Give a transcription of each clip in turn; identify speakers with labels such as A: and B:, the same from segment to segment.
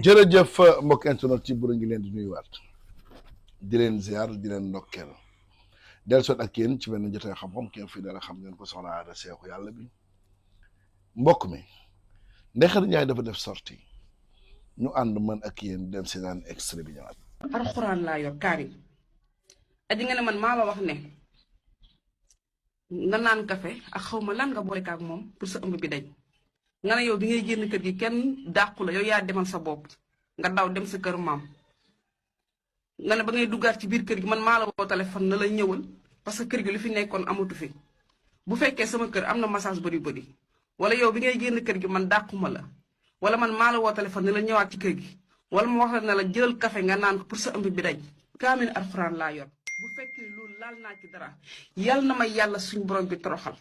A: jërëjëf mbokk internet ci buru ngi leen di nuyuwaat di leen ziar di leen ndokkeel del sot ak yéen ci benn jotaay xam-xam kenn fii dara xam ngeen ko soxna Aada Seexu yàlla bi mbokk mi Ndeye Khady Ndiaye dafa def sortie ñu ànd man ak yéen dem si naan extrait bi ñëwaat.
B: alxuraan laa yor karim aji nga ne man maa la wax ne nga naan kafe ak xaw ma lan nga boole ak moom pour sa ëmb bi dañ nga ne yow bi ngay génn kër gi kenn dàqu la yow yaa demal sa bopp nga daw dem sa kër maam nga ne ba ngay duggaat ci biir kër gi man maa la woo téléphone na la ñëwal parce que kër gi lu fi nekkoon amatu fi bu fekkee sama kër am na massage bëri wala yow bi ngay génn kër gi man dàquma la wala man maa la woo téléphone ne la ñëwaat ci kër gi wala mu wax la ne la jëlal café nga naan ko pour sa ëmb bi dañ kaamil alxuraan laa yor bu fekkee loolu laal naa ci dara yal na ma yàlla suñ borom bi toroxal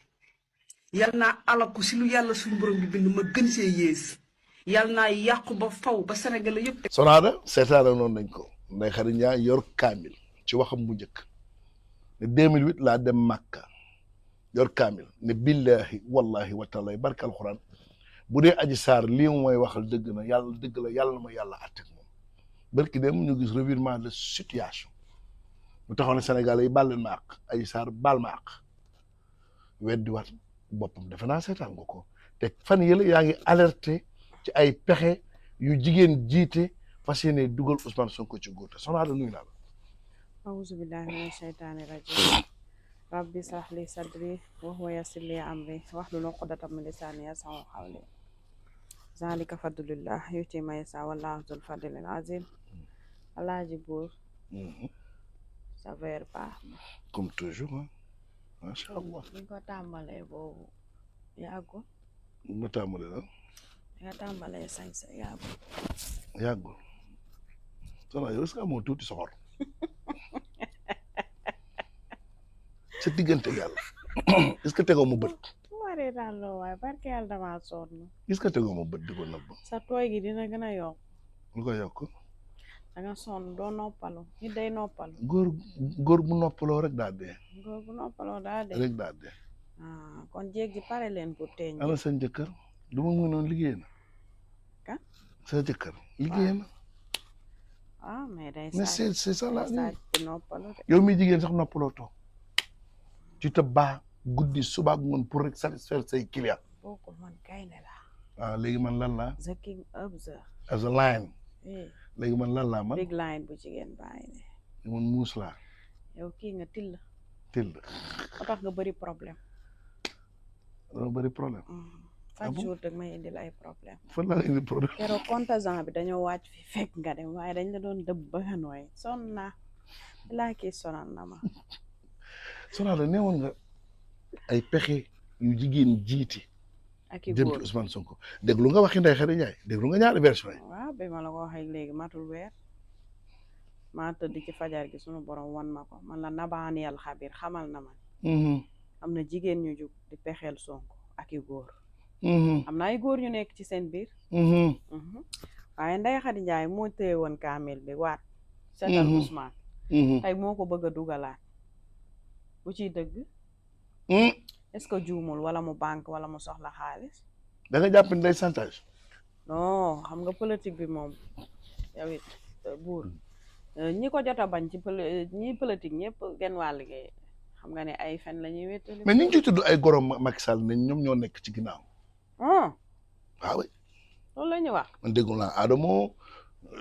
B: yal naa alaku si lu yàlla suñ borom bi bind ma gën see yées yal naa yàqu ba faw ba Sénégal yëpp.
A: Soxna Aada seetaane noonu nañ ko Ndeye Khady Ndiaye yor kaamil ci waxam bu njëkk ne 2008 laa dem Màkka yor kaamil ne billahi wallahi wa taala barke alxuraan bu dee aji saar lii mooy waxal dëgg na yàlla dëgg la yàlla na ma yàlla àtteeg moom barki dem ñu gis revirement de situation mu taxaw ne Sénégal yi baal leen ma àq aji saar baal ma àq weddi wat boppam defe naa seetaan nga ko te fan yële yaa ngi alerté ci ay pexe yu jigéen jiite fas yéene dugal Ousmane Sonko ci góor te Soxna Aada nuyu naa la.
C: awuzu billahi mina shaytaani rajim rabbi shrah li sadri wa yassir li amri wahlul uqdatam min lisani yafqahu qawli zalika fadlullah yuti ma yasha wallahu zul fadlil azim alaaji buur ça va pas
A: comme toujours ah macha allah.
C: li ko tàmbalee boobu yàggul.
A: ma tàmbalee la.
C: nga tàmbalee sañse yàggul.
A: yàggul. Soxna yow est-ce que amoo tuuti soxor. sa diggante yàlla est-ce que tegoo ma bët.
C: waree daal loo waaye barke yàlla damaa sonn.
A: est-ce que tegoo ma bët di ko nëbb.
C: sa tooy gi dina gën a yokk.
A: lu ko yokk.
C: da nga sonn doo noppalu nit day noppalu.
A: góor bu noppaloo rek daa dee.
C: góor bu noppaloo daa dee.
A: rek daa dee.
C: ah kon jéggi pare leen pour teeñ.
A: ana sa jëkkër du ma mënoon liggéey na.
C: ka
A: sa jëkkër liggéey na.
C: ah mais day
A: mais c'est ça la
C: noppalu de.
A: yow mi jigéen sax noppaloo toog ci te baa guddi suba ak ngoon pour rek satisfaire say client.
C: boo man gaynde la.
A: ah léegi man lan laa.
C: the king of the.
A: as a lion. léegi man lan laa man.
C: big lion bu jigéen bàyyi ne.
A: man muus laa.
C: yow kii nga till.
A: till.
C: moo tax nga bëri problème.
A: dama bëri problème.
C: chaque jour dag may indil ay problème.
A: fan laa indi problème.
C: keroog contingent bi dañoo wàcc fi fekk nga dem waaye dañ la doon dëbb ba nga nooy sonn naa laa kii sonal na ma.
A: Soxna Aada neewoon nga ay pexe yu jigéen jiiti.
C: ak i
A: jëm
C: góor
A: ci Ousmane Sonko déglu nga waxi Ndeye Khady Ndiaye déglu nga ñaari version yi.
C: waaw bi ma la ko waxee léegi matul weer maa tëdd ci fajar gi sunu borom wan ma ko man la nabaaniyal xabir xamal na ma am na jigéen ñu jug di pexeel Sonko ak i góor. am na ay góor ñu nekk ci seen biir. waaye Ndeye Khady Ndiaye moo téye woon kaamil bi waat. seetal Ousmane. tey moo ko bëgg a dugalaat. bu ciy dëgg. est-ce que juumul wala mu banque wala mu soxla xaalis.
A: da nga jàpp ne day chantage.
C: non xam nga politique bi moom yow it buur ñi ko jot a bañ ci ñi politique ñëpp genn wàll gi xam nga ne ay fen la ñuy wéttali.
A: mais ni ñu ciy tudd ay gorom Macky Sall ne ñoom ñoo nekk ci ginnaaw. waaw.
C: loolu la ñuy wax.
A: man déggu naa Adamo.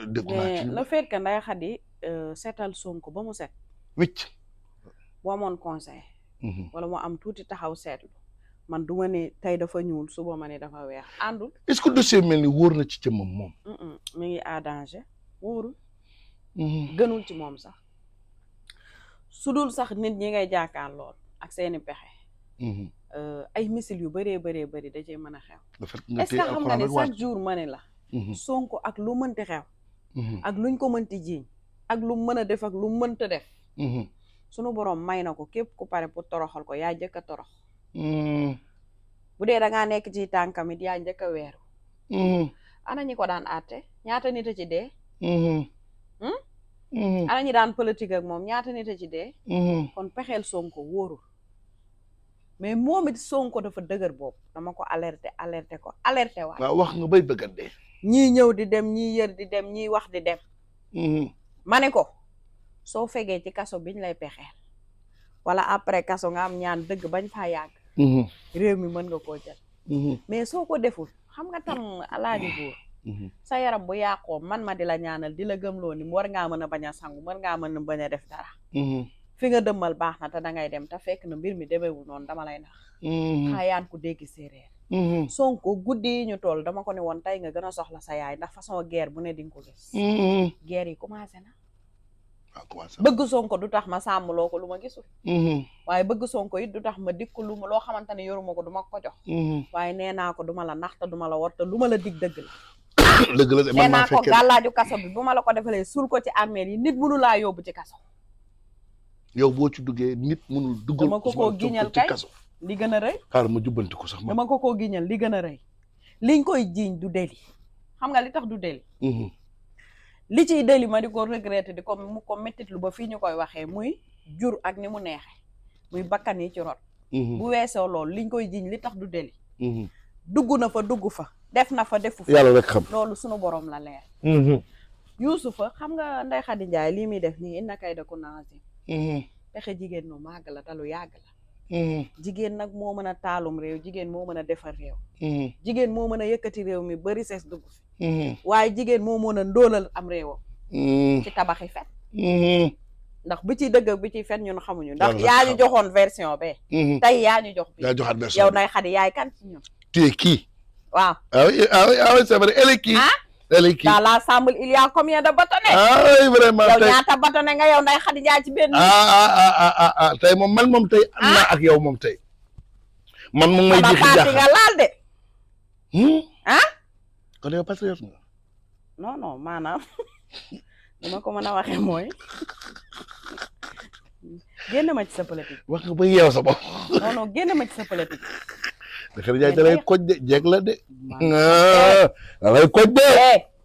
A: déggu naa
C: mais
A: ci
C: le fait que Ndeye Khady seetal Sonko ba mu set.
A: wicc.
C: bu amoon conseil. wala mu am tuuti taxaw seetlu man du ma ne tey dafa ñuul suba ma ne dafa weex àndul.
A: est-ce que dossier mel ni wóor na ci jëmmam moom.
C: mi ngi à danger wóorul. gënul ci moom sax su dul sax nit ñi ngay jàkkaar lool ak seeni pexe. ay missile yu bëree bëri da cee mën a xew. est-ce que xam nga ne chaque jour ma ne la. Sonko ak lu mënti xew. ak luñ ko mënti jiiñ ak lu mën a def ak lu mënta def. sunu borom may na ko képp ku pare pour toroxal ko yaa njëkk a torox. bu dee da ngaa nekk ci tànkam it yaa njëkk a weeru. ana ñi ko daan àtte ñaata nit a ci dee. ana ñi daan politique ak moom ñaata nit a ci dee. kon pexeel Sonko wóorul mais moom it Sonko dafa dëgër bopp dama ko alerté ko alerté waat.
A: waaw wax nga bay bëgg a dee.
C: ñii ñëw di dem ñii yër di dem ñii wax di dem ma ne ko soo fegee ci kaso biñ lay pexeel wala après kaso nga am ñaan dëgg bañ faa yàgg réew mi mën nga koo jël mais soo ko deful xam nga tam alaaji buur sa yaram bu yàqoo man ma di la ñaanal di la gëmloo ni war ngaa mën a bañ a sangu war ngaa mën a bañ a def dara fi nga dëmmal baax na te dangay dem te fekk na mbir mi demeewul noonu dama lay nax xaayaan ku dégg séeréer Sonko guddi yi ñu toll dama ko ne woon tey nga gën a soxla sa yaay ndax façon guerre bu ne di nga ko gis guerre yi commencé na bëgg Sonko du tax ma sàmmloo ko lu ma gisul waaye bëgg Sonko it du tax ma dikk lu ma loo xamante ne yoruma ko du ma ko jox waaye nee naa ko duma la nax te duma la war te lu ma la dig dëgg la
A: dëgg la
C: nee naa ko gàllaaju kaso bi bu ma la ko defalee suul ko ci armeel yi nit mënu laa yóbbu ci kaso
A: yow boo ci duggee nit mënul duggal
C: dama ko koo giñal kay li gën a rëy
A: xaaral ma jubbanti ko sax
C: dama ko koo giñal li gën a rëy liñ koy jiiñ du deli xam nga li tax du deli li ciy deli ma di ko regretter di ko mu ko méttit lu ba fii ñu koy waxee muy jur ak ni mu neexe muy bakkan yi ci rot bu weesoo loolu liñ koy jiiñ li tax du deli dugg na fa dugg fa def na fa defu fa
A: yàlla rek xam
C: loolu sunu borom la leer Yuusufa xam nga Ndeye Khady Ndiaye lii muy def nii inna kayda kunna aziim pexe jigéen nu màgg la te lu yàgg la jigéen nag moo mën a taalum réew jigéen moo mën a defar réew jigéen moo mën a yëkkati réew mi bari ses dugg fi waaye jigéen moo mën a ndóolal am réewam ci tabaxi fen ndax bi ciy dëgg bi ciy fen ñun xamuñu ndax yaa ñu joxoon version be tey yaa ñu jox bi
A: yaa joxaat version
C: yow Ndeye Khady yaay kan ci ñun
A: tu es qui
C: waaw
A: ah oui c'est vrai elle est qui elle est qui
C: dans l'ensemble il y a combien de bâtonnets
A: ah oui vraiment
C: yow ñaata bâtonnet nga yow Ndeye Khady Ndiaye ci benn
A: tey moom man moom tey am naa ak yow moom tey man moom may jiixi jaaxal
C: nga laal de
A: kon yow patriote nga
C: non maanaam dama ko mën a waxee mooy génn ma ci sa politique
A: wax nga ba yeew sa bopp
C: non génn ma ci sa politique
A: Ndeye Khady Ndiaye da lay koj de jeeg la de da lay koj de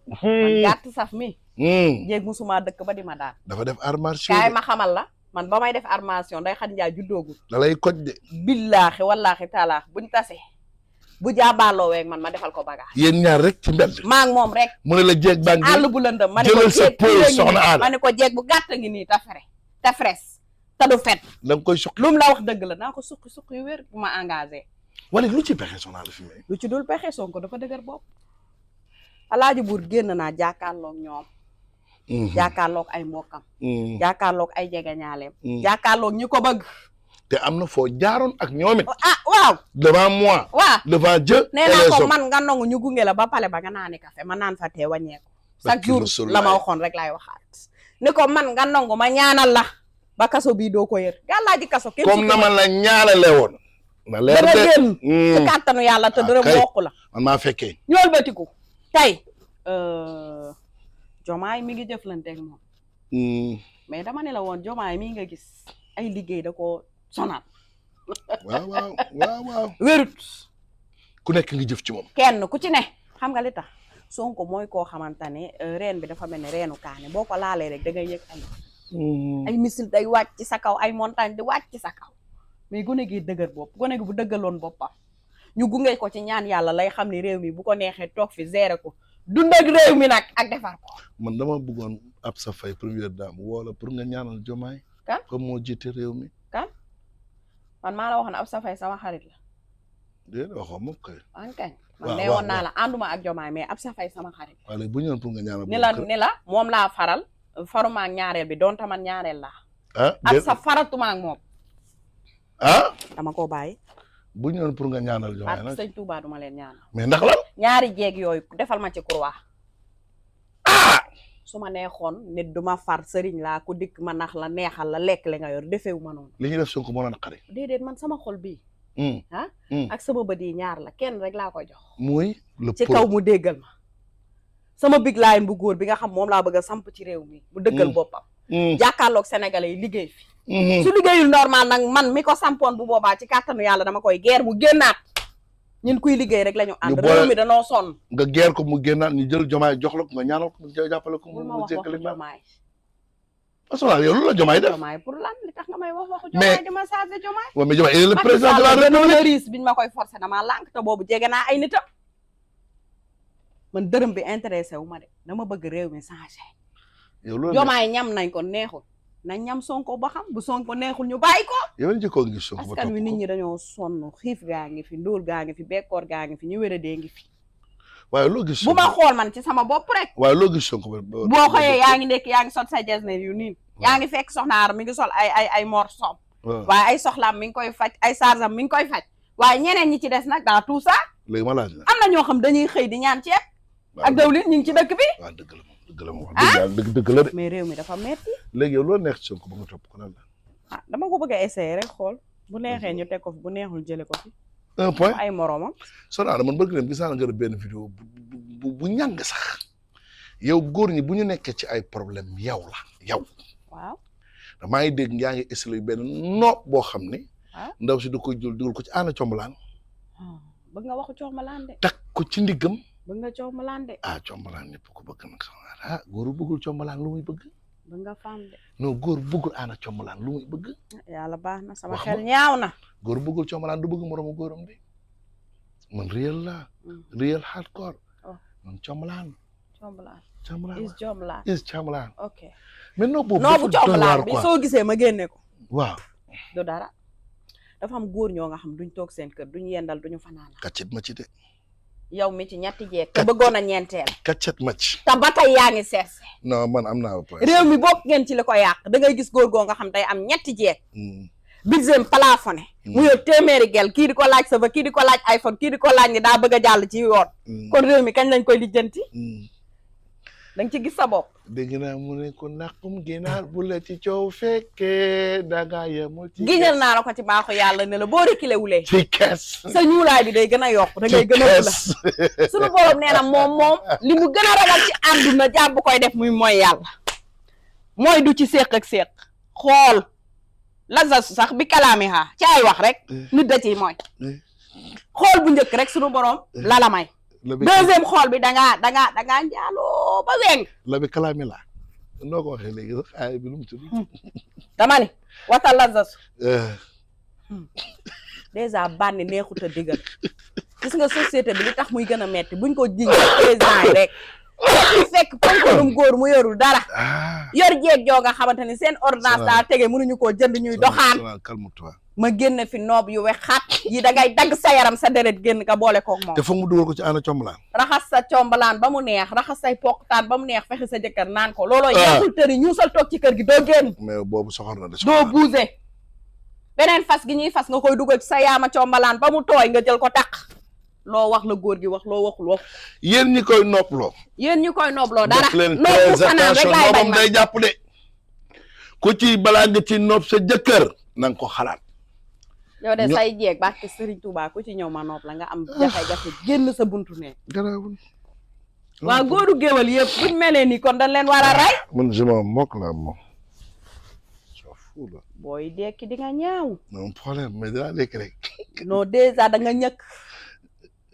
C: man gàtt saf mi jéeg musuma dëkk ba di ma daan
A: dafa def armation
C: kaay ma xamal la man ba may def armation Ndeye Khady Ndiaye juddoogul
A: da lay koj de
C: billaahi wallaahi taalaax buñ tase bu jaabaarloo weeg man ma defal ko bagage
A: yéen ñaar rek ci mbedd
C: maa ngi moom rek
A: mu ne la jeeg baa ngi
C: àll bu lëndëm ma ne ko
A: jëlal sa pose soxna aada
C: ma ne ko jeeg bu gàtt ngi nii te fere te fres te du fet
A: da nga koy suqi
C: lu mu la wax dëgg la naa ko suqi yu wér bu ma engagé
A: wala lu ci pexe soxna aada fi may
C: lu ci dul pexe Sonko dafa dëgër bopp alaaji buur génn naa jàkkaarloog ñoom jàkkaarloog ay mbokkam jàkkaarloog ay jegeñaaleem jàkkaarloog ñi ko bëgg
A: te am na foo jaaroon ak ñoom it
C: waaw
A: devant moi
C: waaw
A: devant Dieu
C: nee naa ko man nga nangu ñu gunge la ba pale ba nga naani café ma naan fa tee wàññeeku chaque jour la ma waxoon rek laay waxaat ni ko man nga nangu ma ñaanal la ba kaso bii doo ko yër gàllaaji kaso kenn
A: comme na ma la ñaanale woon na leer de
C: dana génn ci kàttanu yàlla te dërëm wokku la
A: man maa fekkee
C: ñool batiku tey jomaay mi ngi jëflanteeg moom mais dama ne la woon jomaay mii nga gis ay liggéey da ko sonal
A: waaw
C: wérut
A: ku nekk ngi jëf ci moom
C: kenn ku ci ne xam nga li tax Sonko mooy koo xamante ne reen bi dafa mel ne reenu kaane boo ko laalee rek da ngay yëg ay missile day wàcc ci sa kaw ay montagne di wàcc ci sa kaw mais gone gi dëgër bopp gone gi bu dëggaloon boppam ñu gunge ko ci ñaan yàlla lay xam ne réew mi bu ko neexee toog fi gérer ko dund ak réew mi nag ak defar ko
A: man dama bëggoon Absa Faye première dame wala pour nga ñaanal Diomaye
C: kan
A: comme moo jiite réew mi
C: kan man maa la waxoon Absa Faye sama xarit la
A: déedéet waxoo moom kay
C: ankañ man nee woon naa la ànduma ak Diomaye mais Absa Faye sama xarit
A: waaw léegi bu ñu pour nga ñaanal
C: ni la moom laa faral faruma ak ñaareel bi doon taman ñaareel laa
A: ak
C: sa faratuma ak moom dama ko bàyyi
A: bu ñu pour nga ñaanal Diomaye nag
C: sëñ Touba duma leen ñaanal
A: mais ndax lan
C: ñaari jeeg yooyu defal ma ci croix su ma neexoon nit duma far sëriñ laa ku dikk ma nax la neexal la lekk li nga yor defewu ma noonu
A: li ñuy def Sonko moo la naqari
C: déedéet man sama xol bii ak sama bët yi ñaar la kenn rek laa koy jox
A: muy le
C: ci kaw mu déggal ma sama big line bu góor bi nga xam moom laa bëgg a samp ci réew mi mu dëggal boppam jàkkaarloog sénégalais yi liggéey fi su liggéeyul normal nag man mi ko sampoon bu boobaa ci kàttanu yàlla dama koy geer mu génnaat ñun kuy liggéey rek la ñu ànd réew mi danoo sonn
A: nga geer ko mu génnaat ñu jël Diomaye jox la ko nga ñaanal ko mu jàppale ko
C: bul ma wax waxu Diomaye
A: parce que yow lu la Diomaye def
C: Diomaye pour lan li tax nga may wax waxu Diomaye di ma chargé Diomaye
A: waaw mais Diomaye il est le président de la République
C: riis biñ ma koy forcé damaa lànk te boobu jege naa ay nitam man dërëm bi intéressé wu ma de dama bëgg réew mi changé.
A: yow loolu
C: Jomaay ñam nañ ko neexul nañ ñam Sonko ba xam bu Sonko neexul ñu bàyyi ko.
A: yow lañ jëkkoo ngi Sonko ba topp ko
C: askan wi nit ñi dañoo sonn xiif gaa ngi fi ndóol gaa ngi fi bekkoor gaa ngi fi ñu wéradee ngi fi.
A: waaye loo gis
C: bu ma xool man ci sama bopp rek.
A: waaye loo gis Sonko
C: boo xëyee yaa ngi nekk yaa ngi sol say jesner yu niin yaa ngi fekk soxnaar mi ngi sol ay morsom waaye ay soxlaam mi ngi koy faj ay sarsam mi ngi koy faj waaye ñeneen ñi ci des nag dans tout ça
A: léegi ma laaj la
C: am na ñoo xam dañuy xëy di ñaan ceeb ak dawlin ñu ngi ci dëkk bi
A: waaw dëgg la moom dëgg la moom wax dëgg yàlla dëgg la de
C: mais réew mi dafa metti
A: léegi yow loolu neex ci Sonko ba nga topp ko lan la
C: dama ko bëgg a essayer rek xool bu neexee ñu teg ko fi bu neexul jële ko fi
A: un point
C: ay moroomam
A: Soxna man bëgg dem gis naa nga def benn vidéo bu ñàng sax yow góor ñi bu ñu nekkee ci ay problème yow la yow
C: waaw
A: maa ngi dégg yaa ngi essayé benn noob boo xam ne
C: waaw
A: ndaw si da koy jël dugal ko ci aana combalaan
C: bëgg nga waxu coombalaan de
A: takk ko ci ndiggam
C: bëgg nga coombalaan de
A: combalaan ñëpp ko bëgg nag góor bëggul combalaan lu muy bëgg
C: bëgg nga femme de
A: non góor bëggul aana combalaan lu muy bëgg
C: yàlla baax na sama xel ñaaw na
A: góor bëggul combalaan du bëgg moroomu góoram de man réel la réel hardcore man combalaan is combalaan
C: ok
A: mais non boobu
C: non bu coombalaan bi soo gisee ma génne ko
A: waaw
C: du dara dafa am góor ñoo nga xam duñ toog seen kër duñ yendal duñu fanaana
A: kaccet ma ci de
C: yow mi ci ñetti jeeg te bëggoon a ñeenteel
A: kaccet ma ci
C: te ba tey yaa ngi sees
A: non man am naa point
C: réew mi bokk ngeen ci li ko yàq da ngay gis góor goo nga xam tey am ñetti jeeg budget plafonné mu yor téeméeri gel kii di ko laaj sa fa kii di ko laaj iPhone kii di ko laaj ni daa bëgg a jàll ci yoon kon réew mi kañ lañ koy lijjanti da nga ci gis sa bopp
A: dégg naa mu ne ko naqum ginaar bu la ci coow fekkee danga yemul ci
C: giñal naa la ko ci baaxu yàlla ne la boo reculé wulee
A: ci kees
C: sa ñuulaay bi day gën a yokk da ngay gën a la suñu borom nee na moom li mu gën a ragal ci àdduna jàmm bu koy def muy mooy yàlla mooy du ci séq ak séq xool lasasu sax bi kalaami xaa ci ay wax rek nit da ciy mooy xool bu njëkk rek suñu borom lala may deuxième xool bi dangaa njaaloo ba weng
A: la bi kalaami la noo ko waxee léegi sax ay bi lu mu tudd
C: dama ni wata lasasu dèjà bànni neexut a digal gis nga société bi li tax muy gën a metti buñ ko jiñ président yi rek fekk ponkolum góor mu yorul dara yor jeeg joo nga xamante ni seen ordonnance daa tege mënuñu koo jënd ñuy doxaan
A: calme-toi
C: ma génn fi noob yu wex xat yi da ngay dagg sa yaram sa deret génn ka boole koog moom
A: te foog mu dugal ko ci aana combalaan
C: raxas sa combalaan ba mu neex raxas say poqtaan ba mu neex fexe sa jëkkër naan ko looloo yeexul tëri ñuusal toog ci kër gi doo génn
A: mais boobu soxor na de
C: doo bouger beneen fas gi ñuy fas nga koy dugal ci sa yaama combalaan ba mu tooy nga jël ko taq loo wax la góor gi wax loo waxul wax
A: yéen ñi koy nopploo
C: yéen ñi koy noobloo dara
A: def leen
C: loolu fanaan rek laay bañ
A: noobam day jàpp de ku ci balaa nga ci nopp sa jëkkër na nga ko xalaat
C: yow de say jeeg barke Serigne Touba ku ci ñëw ma nopp la nga am jafe-jafe génn sa buntu ne
A: garaawul
C: waa góoru géwal yëpp buñ melee nii kon dañ leen war a rey
A: man je m'en moque là moom
C: booy dekki di nga ñaaw
A: non problème mais dinaa lekk rek
C: non déjà da nga ñëkk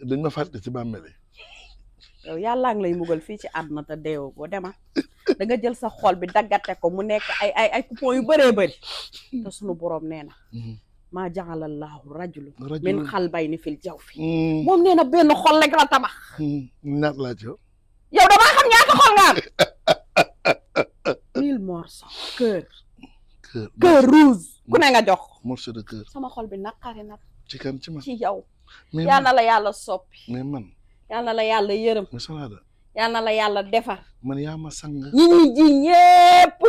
A: dañ ma fàtte ci bàmmele
C: yow yàllaa ngi lay mugal fii ci àdduna te deewoo boo dema da nga jël sa xol bi daggate ko mu nekk ay coupon yu bëree bëri te sunu borom nee na maa jaxalallahu rajulu min xalbayni fil jawfi moom nee na benn xol rek la tabax
A: ñaat laa ci
C: yow damaa xam ñaata xol nga am 1000 morceaux cœur rouge ku ne nga jox
A: morceau de cœur
C: sama xol bi naqari na
A: ci kan ci man
C: ci yow yal na la yàlla soppi
A: mais man
C: yal na la yàlla yërëm
A: mais Soxna
C: yal na la yàlla defar
A: man yaa ma sang
C: ñi ñuy ji ñépp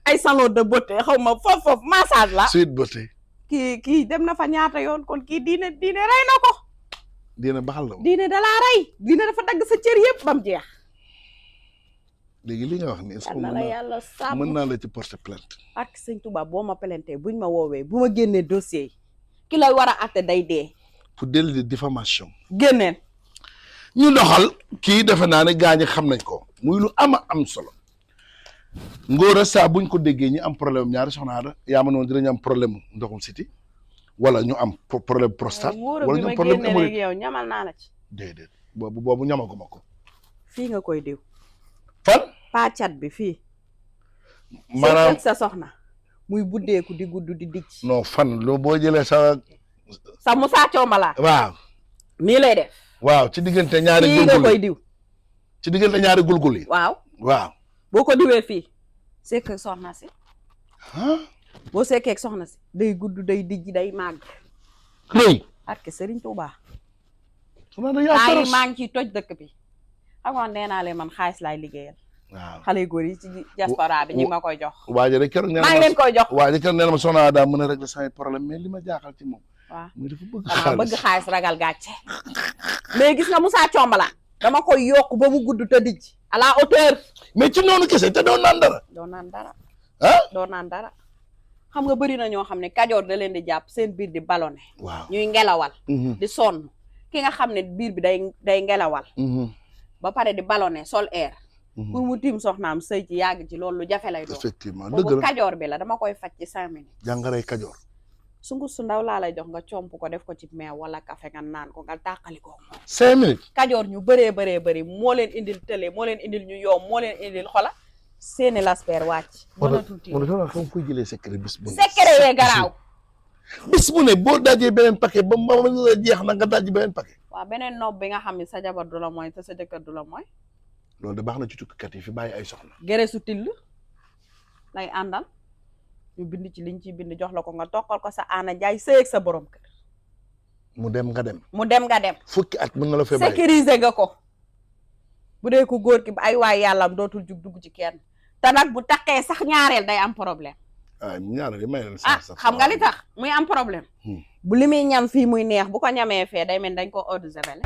C: ay salon de beauté xaw ma foofu massage la
A: suite beauté
C: kii dem na fa ñaata yoon kon kii diine rey na ko
A: diine baxal la
C: diine dalaa rey diine dafa dagg sa cër yëpp bam jeex
A: léegi li nga wax ni
C: yal na la yàlla sàmm
A: mën naa la ci porter plainte
C: ak sëñ Touba boo ma plainte buñ ma woowee bu ma génnee dossier yi ki lay war a atte day dee
A: pour délit de diffamation
C: génneen
A: ñu doxal kii defe naa ne gaañi xam nañ ko muy lu am solo ngóora saa buñ ko déggee ñu am problème ñaari soxna Ada yaa ma noonu dinañu am problème ndoxum siti wala ñu am problème prostate wala ñu am problème hémorroïde
C: yow ñamal naa la ci
A: déedéet boobu ñamaguma ko
C: fii nga koy diw
A: fan
C: pàccat bi fii
A: maanaam
C: sa soxna muy buddeeku di gudd di dicc
A: non fan loo boo jëlee sa
C: Moussa Combala
A: waaw
C: nii lay def
A: waaw ci diggante ñaari
C: fii nga koy diw
A: ci diggante ñaari gulgul yi.
C: waaw
A: boo
C: ko diwee fii sekk soxna si
A: ah
C: boo sekkee soxna si day gudd day dijj day màgg
A: léegi
C: barke Serigne Touba
A: xanaa da yaa
C: taay maa ngi ciy toj dëkk bi xam nga nee naa leen man xaalis laay liggéeyal
A: waaw
C: xale yu góor yi ci diaspora bi ñi ma koy jox
A: waaye rek keroog
C: maa ngi leen koy jox
A: waaye keroog nee na ma soxna daa mën a régler sama problème mais li ma jaaxal ci moom
C: waaw
A: muy dafa bëgg
C: dama
A: xaalis
C: bëgg xaalis ragal gàcce mais gis nga Moussa Thiombala dama koy yokk ba mu gudd te dijj à la hauteur
A: mais ci noonu kese te doon naan dara
C: doo naan dara
A: ah
C: doo naan dara xam nga bëri na ñoo xam ne kajoor da leen di jàpp seen biir di ballonné
A: waaw
C: ñuy ngelawal di sonn ki nga xam ne biir bi day ngelawal ba pare di ballonné sol air pour mu tiim soxnaam sëy ci yàgg ci loolu lu jafe lay doon
A: effectivement dëgg
C: boobu
A: la
C: kajoor bi la dama koy faj ci 5 minutes
A: jàngaray kajoor
C: sungu su ndaw laa lay jox nga comp ko def ko ci meew wala café nga naan ko nga tàqali ko moom
A: 5 minutes
C: kajoor ñu bëree moo leen indil télé moo leen indil ñu yoom moo leen indil xola seeni lasper wàcc mënatul tiim
A: mo xam koy jëlee secret bis bu ne
C: secret yee garaaw
A: bis bu ne boo dajee beneen paquet ba ma la jeex na nga daj beneen paquet
C: waaw beneen nopp bi nga xam ne sa jabar du la mooy te sa jëkkër du la mooy
A: loolu da baax na ci tukkikat yi fi bàyyi ay soxna
C: gere su till lay àndal ñu bind ci liñ ciy bind jox la ko nga toqal ko sa aana jaay sëy ak sa borom kër
A: mu dem nga dem fukki at mën na la fee bàyyi
C: sécuriser nga ko bu dee ko góor ki ba ay waay yàllam dootul jug dugg ci kenn te nag bu taqee sax ñaareel day am problème
A: ñaareel yi may leen
C: sax xam nga li tax muy am problème bu li muy ñam fii muy neex bu ko ñamee fee day mel dañ ko eau de javel